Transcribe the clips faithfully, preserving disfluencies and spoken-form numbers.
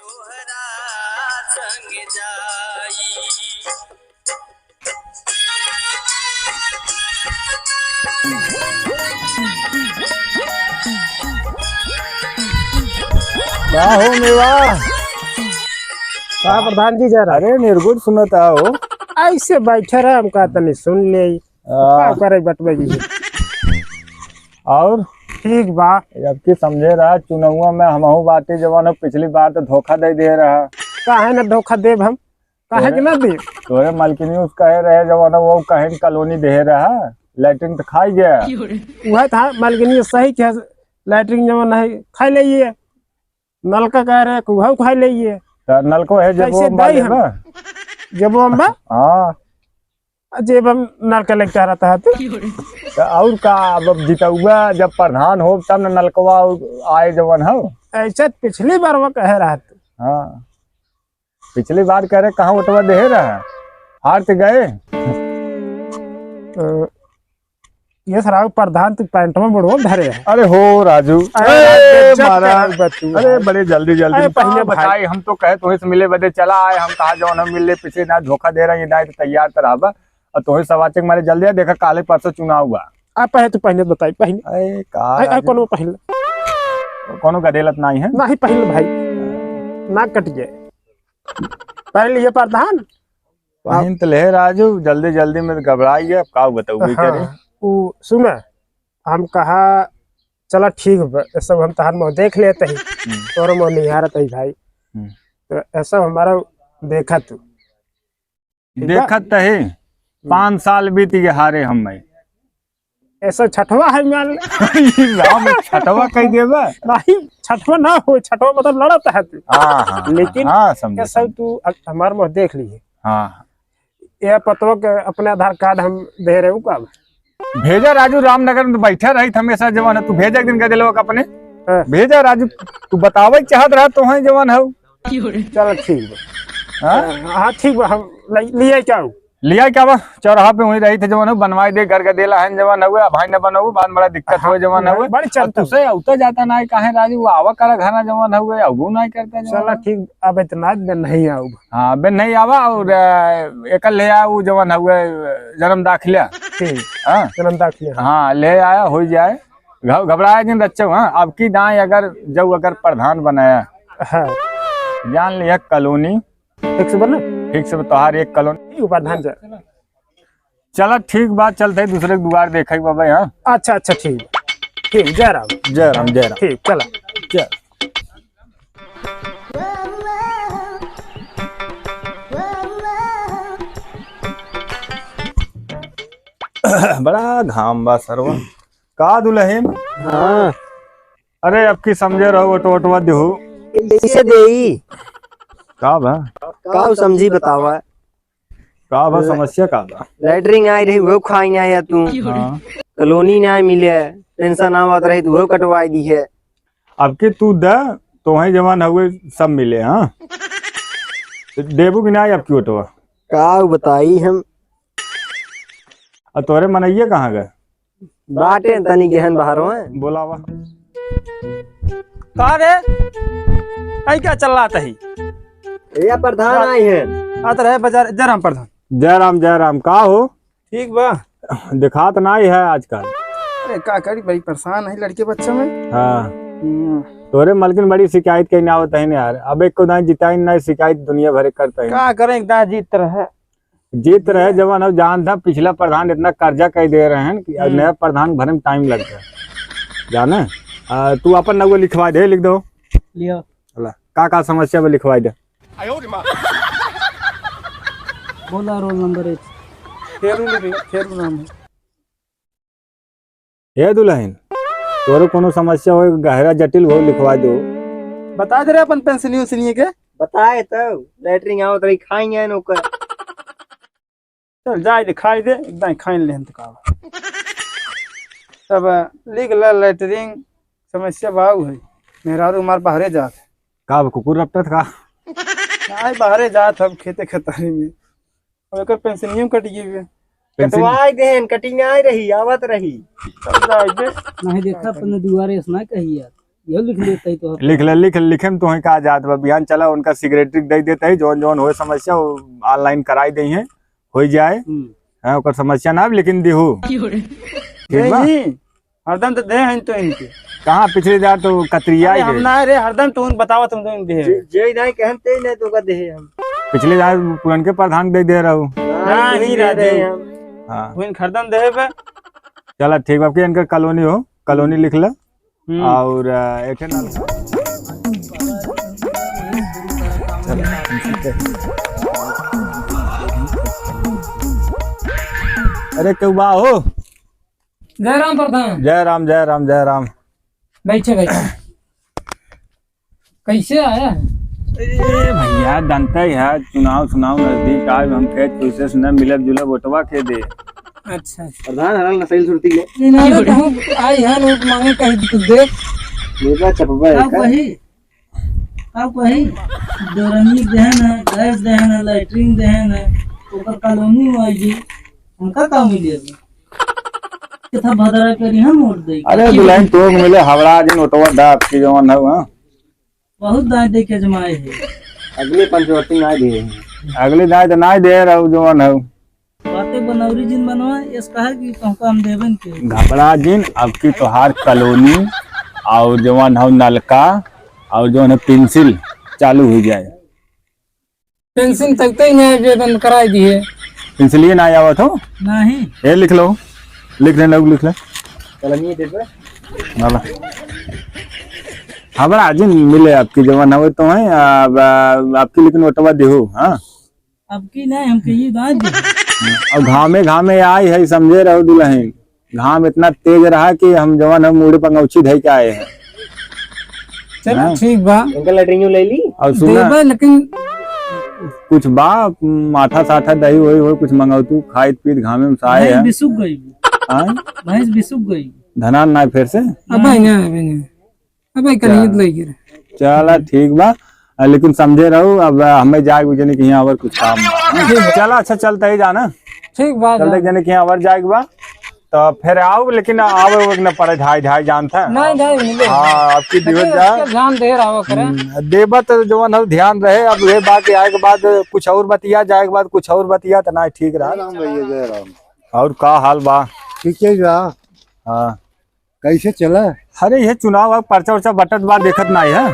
तोहरा संग जाई। का हो मेवा? का प्रधान जी जरा? अरे निर्गुण सुनत हो। ऐसे बैठे रहे, हम कहा तनी सुन ले। का आ। करे बटवे जी? और? ठीक बा। अब की समझे रहा, चुनौआ में हमहू बाटे जवन हो, पिछली बार तो धोखा दे दे रहा। काहे न धोखा देब हम? काहे तोरे, के ना देब? तोरे मालकिनी उस कहे रहे जवन हो, वो कहे कॉलोनी दे रहा, लैट्रिन तो खाई गया। उहे था, मालकिनी सही कहे, लैट्रिन जवन है, खाई लेइए। नलका कह रहे, कुहू खाई लेइए। तो नलको है, जब कैसे वो अम्बा दई हम? लेबा? जब वो अम्बा? हाँ। जेब हम नल कलेक्टर रहता है तू। तो और का, अब, अब जितौआ जब प्रधान हो तब न नलकवा आए जवन हो। ऐसे पिछली बार वो कहे रहा तू। हाँ, पिछली बार कह रहे कहाँ वोटवा देहे रहा, हार तो गए। तो ये सराव प्रधान तू पैंट में बुढ़वा धरे है। अरे हो राजू, अरे ए, राजू, जब महाराज, तक बा तू अरे यार। बड़े जल्दी जल्दी अरे में पहले कहाँ भाई। बताई, हम तो कहे तुहे से मिले बदे चला आए, हम कहा जवन हम मिले पीछे ना धोखा दे रहे, ये ना तो तैयार तो रहबा। और तोहे सवाचे के मारे जल्दी आ, देखा काले परसों चुनाव बा। आ, पहले तू पहले बताई, पहले। अरे, का अरे, अरे, राजू? कोनो पहले? कोनो गदेलत नाई है? नहीं, पहले भाई, ना कटिए। पहले ये प्रधान। पहन तो ले राजू, जल्दी, जल्दी में तो घबराई गया, अब का बताऊँ, हाँ, करे? उ, सुना, हम कहा, चला ठीक बा, ये सब हम तहार मुँह देख लेते ही, हम्म। तोर मुँह निहारत ही भाई। हम्म। तो ऐसा हमारा देखा तू। ठीक बा? देखत त है, हम्म। पाँच साल बीत गए हारे हम में। ऐसा छठवा है मान ले। ई राम छठवा कह देबा? नहीं, छठवा ना हो, छठवा मतलब लड़त है तू। हाँ, हाँ, लेकिन हाँ, समझे, ऐसा समझे। तू अ-, हमार मुँह देख ली है। हाँ। ये पतवा के अपने आधार कार्ड हम दे रहे हूँ का? भेजा राजू, रामनगर में बैठा रही हमेशा जवान है, तू भेजा एक दिन गदेलवा का अपने। हाँ। भेजा राजू, तू बतावे चाहत रहा तो है जवान है। चलो ठीक बा। हाँ? हाँ, ठीक बा, हम ले, ले आई क्या हो? ले आई क्या बा? चौराहा पे वहीं रही थे जवान हो, बनवाई दे, घर का देला है जवान हुए, अब भाई न बनऊ, बाद में बड़ा दिक्कत हाँ, हुए जवान हुए। बड़ी अब चलता तुसे है। उतर जाता ना है, काहे राजू, वो आवा करा घर ना जवान हुए, अब वो ना करता जवान चला हुए। ठीक, अब इतना दिन नहीं आऊब। हाँ, बे नहीं आवा और, अ, एकल ले आया वो जवान हुए, जन्म दाखिला। ठीक, हाँ? जन्म दाखिला, हाँ। हाँ, ले आया, हो जाए। घ-, घबराया जिन रच्चो, हाँ? अब की दाएं अगर, जब अगर प्रधान बनाया, हाँ। जान लिया कॉलोनी। ठीक से बना? ठीक से तोहार एक कॉलोनी। ठीक, प्रधान जा। चला ठीक बात, चलते हैं दूसरे के दुआर देखे बाबा यहाँ। अच्छा, अच्छा, ठीक। ठीक, जय राम। जय राम, जय राम। ठीक, चला। जय। बड़ा घाम बा सरवा। का दुल्हन? हाँ। अरे, अब की समझे रहो, ओटो-, ओटवा देहु। कैसे देई? का बा? का समझी बतावा? का बा, ले- समस्या का बा? लैट्रिन आई रही, वो खाई ना है तू। हाँ। कॉलोनी ना मिले, पेंशन आवत रही, तो वो कटवाई दी है। अब की तू दे, तो वहीं जवान हुए सब मिले, हाँ? देबू कि ना अब की ओटवा? का बताई हम? आ तोरे मनैया कहाँ गए? बाटे तनी गहन बहरो हैं। बोलावा। का रे? कई क्या चल रहा तही? ये प्रधान आई हैं। आत रहे बाजार, जय राम प्रधान। जय राम, जय राम। का हो? ठीक बा। दिखात नाई है आजकल। अरे का करी भाई, परेशान है लड़के बच्चों में। हाँ। हम्म। तोरे मलकिन बड़ी शिकायत कहीं ना आवत है ना यार। अब एक को दाएं जिताइन ना, शिकायत दुनिया भर करता है। का करें, एक दाएं जीत रहे। जीत रहे जवन, अब जान था पिछला प्रधान इतना कर्जा कई दे रहे हैं कि अब हम्म। नया प्रधान भरे में टाइम लग गया। जाने? आ, तू अपन नगो लिखवा दे, लिख दो। लियो। अला, का का समस्या बा लिखवा दे। बोला रोल नंबर एक। फेरू लिख लो, फेरू नाम है। हे दुल्हन, तोरो कोनो समस्या हो, गहरा जटिल हो, लिखवा दो। बता दे रहे अपन पेंशनियों उंशनियों के। बताए तो, लैट्रिन आवत रही, खाई आए न ओकर। चल, जाए दे, खाई दे, एकदम खाई लेहन तो का बा। तब लिख ला, लैट्रिन समस्या बाऊ है, मेहरारू हमार बाहरे जात है। का बा, कुकुर रपटत का? नाहीं, बाहरे जात है, अब खेते खेतारी में। अब एकर पेंशनियों कट गई बे। पेंशन? कटवाई देहन, कटिंग आई रही, आवत रही। चल जाए दे। नाहीं देखा, अपने दुआरे से ना कही यार। ये लिख लेते ही तो। लिख ले, लिख, लिखे में तोहे का जात बा, बिहान चला उनका secretary के दे देते ही, जौन जौन होए समस्या वो online कराई देइहैं, होइ जाए। हम्म। हाँ, ओकर समस्या ना आवे, लेकिन दिहू। ठीक बा? नहीं, हरदम तो दे हैं तो इनके। कहाँ पिछले दार तो कतरिया अरे ही हम गए। ना रे, हरदम तो उन बतावत हम तो इनके। जे, जे नहीं कहन ते नहीं तो का दे हम। पिछले दार पुरनके प्रधान दे दे रहू। हाँ, नहीं वही दे रहते दे हैं। हम। हाँ। वो इन हरदम दे बे। चला ठीक बा, आपके इनकर कॉलोनी हो, कॉलोनी लिख ले। हम्म। और, अ, एक ठे नाम। अरे, केहू बा हो? जय राम प्रधान। जय राम, जय राम, जय राम। बैठे, बैठे। कैसे आया? अरे भैया, जनता ही है, चुनाव, चुनाव नजदीक आए, हम कहे, कैसे से न मिलब जुलब, वोटवा के दे। अच्छा। प्रधान हरल नशैल सुरती ले। नहीं, नहीं, तो हम आई है, लोग मांगे कहीं कुछ दे। मुर्गा चपबा है अब का? वही, अब वही, दो रंगी देहन है, गैस देहन है, लैट्रिन देहन है, ओकर कॉलोनी में आई जी, हमका का मिलेगा? कितना भदरा करी हम वोट दे। अरे दुल्हन, तो मिले हवड़ा जिन वोटवा दा आपकी जवन है, हाँ? बहुत दाँय दे के जमाए है। अगले पंचवर्ती ना दे। अगले दाँय तो ना दे रहा हूँ जवन है। बातें बनौरी जिन बनवा, यस कहा कि तुमको हम देवन के। घबरा जिन, अब की तोहार कॉलोनी और जवन है नलका और जवन है पेंसिल चालू हो जाए। पेंसिल तक तो ही नहीं आवे, बंद कराई दिए। पेंसिलिए ना आवत हो? नहीं। ए, लिख लो, लिख ले, लोग लिख ले। कलमिए दे दे। ना ला। हमरा जिन मिले आपकी जवन हवे तो है, अब, आ, आपकी लेकिन वोटवा देहू, हाँ? अब की नहीं, हमके ये दाँय दे। अब घामे घामे आई है, समझे रहो दुल्हन। घाम इतना तेज रहा कि हम जवन हम मुड़े पंगौछी धइ के आए हैं। चलो, हाँ। ठीक बा। उनका लैट्रिनो ले ली। और सुना, देबे, लेकिन कुछ बा, माठा साठा दही वही हो, कुछ मंगौतू, खाइत पीत घामे में साए भैंस है। बिसुक गई। हाँ? भैंस बिसुक गई। धनान ना फिर से? अबे ना, अबे ना। अबे कल ईद लगी रे। चला, ठीक बा। आ, लेकिन समझे रहो, अब, आ, हमें जाए के जने के यहाँ और कुछ काम बा। ठीक बा। चला, अच्छा, चलता ही जाना। ठीक बा, चलते जा। जने के यहाँ और जाए के बा। तो फिर आओ, लेकिन आवे वो न पड़े, ढाई, ढाई जानता है। नहीं, नहीं, मिले। हाँ, आपकी लेकिन दिवस जा। उसके ध्यान दे रहा हो करे। हम्म, देबा तो जवन हो ध्यान रहे। अब ये बात आए के बाद कुछ और बतिया, जाए के बाद कुछ और बतिया, तो ना ठीक रहा। जय राम भैया, जय राम। और का हाल बा? ठीक है बा। हाँ। कैसे चला? अरे, ये चुनाव अब पर्चा उर्चा बटत बा, देखत नाई है।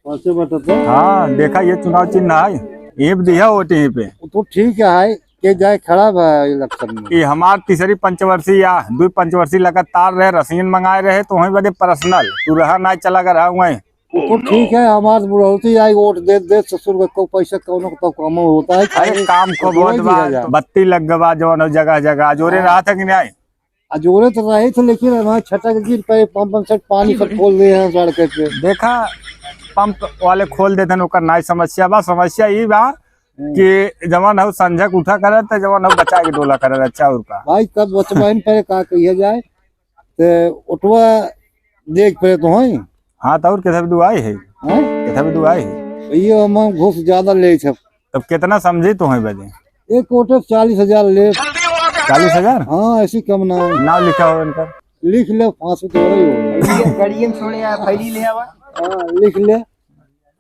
पर्चा बटत बा? हाँ, देखा, ये चुनाव चिन्ह है, ये भी दिया वोट यहीं पे। वो तो ठीक है, के जाए खड़ा बा इलेक्शन में। ये हमार तीसरी पंचवर्षीय या दुई पंचवर्षीय लगातार रहे, रसीन मंगाए रहे, तो वहीं बदे पर्सनल, तू रहा ना चला कर रहा वहीं। वो तो ठीक है, हमार बुढ़ौती आई, वोट दे दे, ससुर को पैसा कौनो को तो कम होता है, अरे, काम को वही बहुत दिया बा, जाए। बत्ती लग गवा जवन हो जगह जगह, जोरे हाँ। रहा था कि नहीं? आ जोरे तो रहे थे, लेकिन हमारे छटक गिर पे पंप, पंप सेट पानी सब खोल दिए हैं सड़क पे। देखा, पंप वाले खोल देते हैं, ओकर नाई समस्या बा। समस्या ई बा हम्म। कि जवन हो संझक उठा करे, तो जवन हो बचा के डोला करे, अच्छा और का। भाई, तब बचवाइन पे का कहिया जाए, तो ओटवा देख पे तो है। हाँ, तो और कितना भी दुआई है? हैं? कितना भी दुआई है? ये हम घूस ज्यादा ले छे। तब कितना समझे तो है बजे? एक वोट चालीस हजार ले। चालीस हजार? हाँ, ऐसी कम ना है। नाम लिखा हो इनका? लिख ले, फांसी थोड़े ही हो। गड़ियन छोड़े यार, फैली ले आवा। हाँ, लिख ले,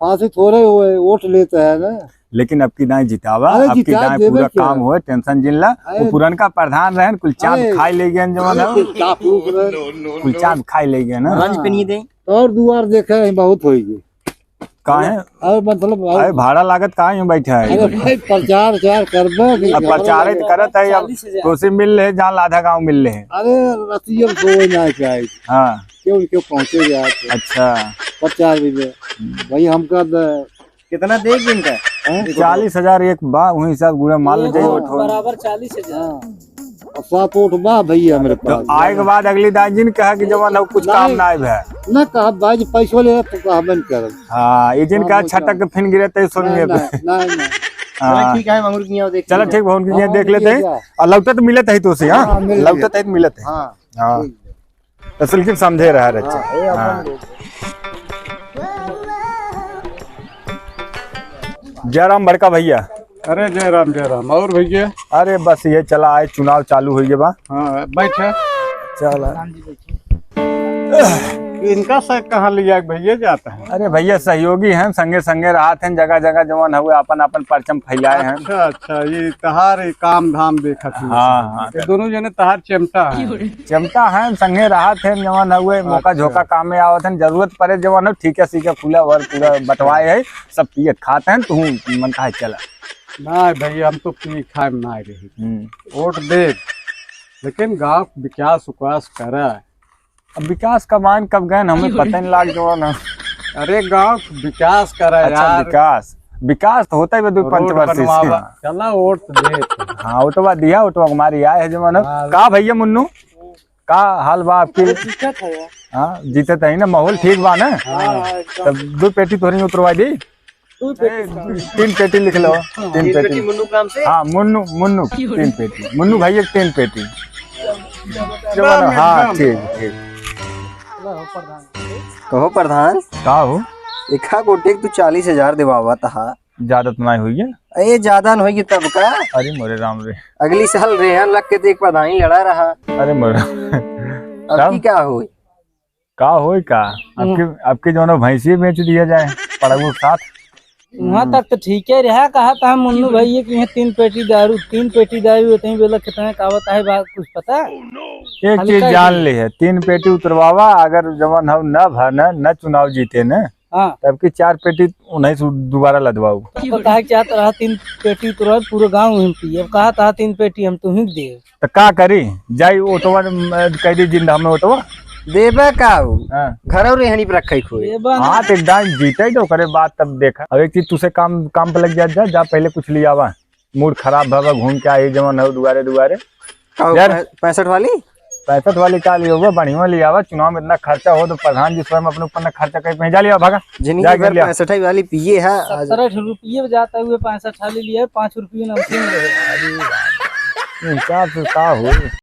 फांसी थोड़े हुए, वोट लेता है ना। लेकिन अब की दाएं जितावा, अरे अब की जिता दाएं देवे पूरा क्या? काम होए, tension जिन ला। अरे वो पुरनका प्रधान रहन, कुल चांद अरे खाई ले गए जवन अरे है। कुल चाप लूट रहे। कुल चांद खाई ले गए ना। हाँ। तो और दुआर देखे हैं, बहुत होई गई। काहे? अरे मतलब, अरे भाड़ा लागत काहे यूं बैठा है? अरे भाई, प्रचार, प्रचार करबे कि अब प्रचार ही तो करत है, अब चालीस हजार। तोसे मिल ले, जान आधा गांव मिल ले। अरे रतिया में सोए ना चाहे। हाँ। क्यों, क्यों पहुंचे यार? अच्छा। प्रचार भी दे। हम्म। भाई, हमका द-, कितना दे इनका? हैं? चालीस हजार एक बा, वही हिसाब गुड़ा मान ले जाइए, वोट हो। बराबर चालीस हजार। हाँ। और सात वोट बा भैया मेरे तो पास। आए के बाद अगली दाई जी ने कहा कि जवन हो कुछ काम नहीं। ना आए भै। ना कहा भाई जी पैसों ले तो कहा बंद कर। हाँ, ये जिन हाँ, कहा भाई छटक के फिन गिरे ते सुन नहीं, लिए। नहीं, नहीं, नहीं। हाँ। चलो ठीक है, मंगुर की यहाँ देख चलो लीजिए। ठीक, भवन की यहाँ हाँ, देख लेते हैं। देखिए। और लौटत मिलत है तो से, हाँ? हाँ, मिल गया। लौटत है तो मिलत है। हाँ, हाँ। ठीक है। तो सिल्किन समझे रहा रहे। हाँ, ये अपन हाँ। लोग। जय राम बड़का भैया। अरे जय राम, जय राम। और भैया? अरे बस ये चला आए, चुनाव चालू हो गया बा। हाँ, बैठे। चला। इनका से कहाँ लिया के भैया जाता है? अरे भैया, सहयोगी हैं, संगे संगे रहत हैं, जगह जगह जवन हउए आपन आपन परचम फैलाए हैं। अच्छा, अच्छा, ये तहार ये काम धाम देखत हैं। हाँ, हाँ। ये दोनों जने तहार चेमटा हैं। चेमटा हैं, संगे रहत हैं, जवन हउए मौका अच्छा। झोंका काम में आवत हैं, जरूरत पड़े जवन हो, ठीक है, सीखे खुला वर पूरा बटवाए है, सब पियत खात हैं, तू मन कहा चला। ना भैया, हम तो पी खाए में ना रही। हम्म। वोट दे, लेकिन गाँव के विकास उकास करे। अब विकास कब आइन, कब गएन, हमें पता नहीं लाग जो ना। अरे गाँव के विकास करे अच्छा, यार। विकास, विकास तो होता ही बा दो पंच रोड वर्ष से। बनवावा। चला वोट दे। हाँ, वोटवा दिया, वोटवा हमारी आए है जमाना। हाँ। का भैया मुन्नू, का हाल बा आपकी? अरे जीतत है यार। हाँ, जीतत है ना, माहौल ठीक बा ना? हाँ, हाँ, एकदम। तब दो पेटी तोहरी उतरवा दी। दो पेटी ए, का? तीन पेटी लिख लो। हाँ। तीन तीन पेटी पेटी। मुन्नू के नाम से? हाँ, मुन्नू, मुन्नू, तीन पेटी। मुन्नू भाई एक तीन पेटी। जब ना, हाँ, एकदम। ठीक, ठीक। कहो प्रधान। का हो? एका गोटे के तू चालीस हजार देवावत हा। ज्यादा तो नहीं हुई है। ए, ज्यादा न होई तब का? अरे मोरे राम रे। अगली साल रेहन लग के तो एक प्रधानी लड़ा रहा। अरे मोरे। अब की तब? क्या होई? का होई का? हम्म। आपके, आपके जौन भैंसिए बेच दिया जाए पड़ाऊ के साथ। वहाँ तक तो ठीक है रहा, कहा था मुन्नू भाई ये कि यहाँ तीन पेटी दारू, तीन पेटी दारू इतनी बेला कितने का आवत है बात कुछ पता? एक खाली चीज कह जान दिए। ली है, तीन पेटी उतरवावा, अगर जवन हम न भरन, न चुनाव जीते न, हाँ। तब की चार पेटी उन्हीं से दोबारा लदवाऊ। तो कहा चाहत रहा तीन पेटी उतरवाए, पूरे गाँव में पिए। अब कहा था तीन पेटी हम तुम्हें दे। तो का करी? जाई ओटवा, म, कह दी जिंदा हमें ओटवा। देबे का उ? हाँ। घर और रहनी पर रखे खोए। देबे ना। हाँ, तो एक दान जीते तो करे बात तब देखा। अब एक चीज तुसे काम, काम पे लग जा, जा, जा पहले कुछ लियावा। मूड खराब भवा, घूम के आई जवन हो दुआरे दुआरे। का उ यार। पै-, पैंसठ वाली? पैंसठ वाली का लियो, वो बढ़िया लियावा। चुनाव में इतना खर्चा हो तो प्रधान जी स्वयं अपने ऊपर न खर्चा कहीं पहुंचा लिया, भागा। जिंदगी जाके भर लिया। पैंसठ वाली पिए है आज। सत्तर रुपये जाता हुए पैंसठ वाली लिया, पाँच रुपये नमकीन रहे। अरे, हिसाब से का हो?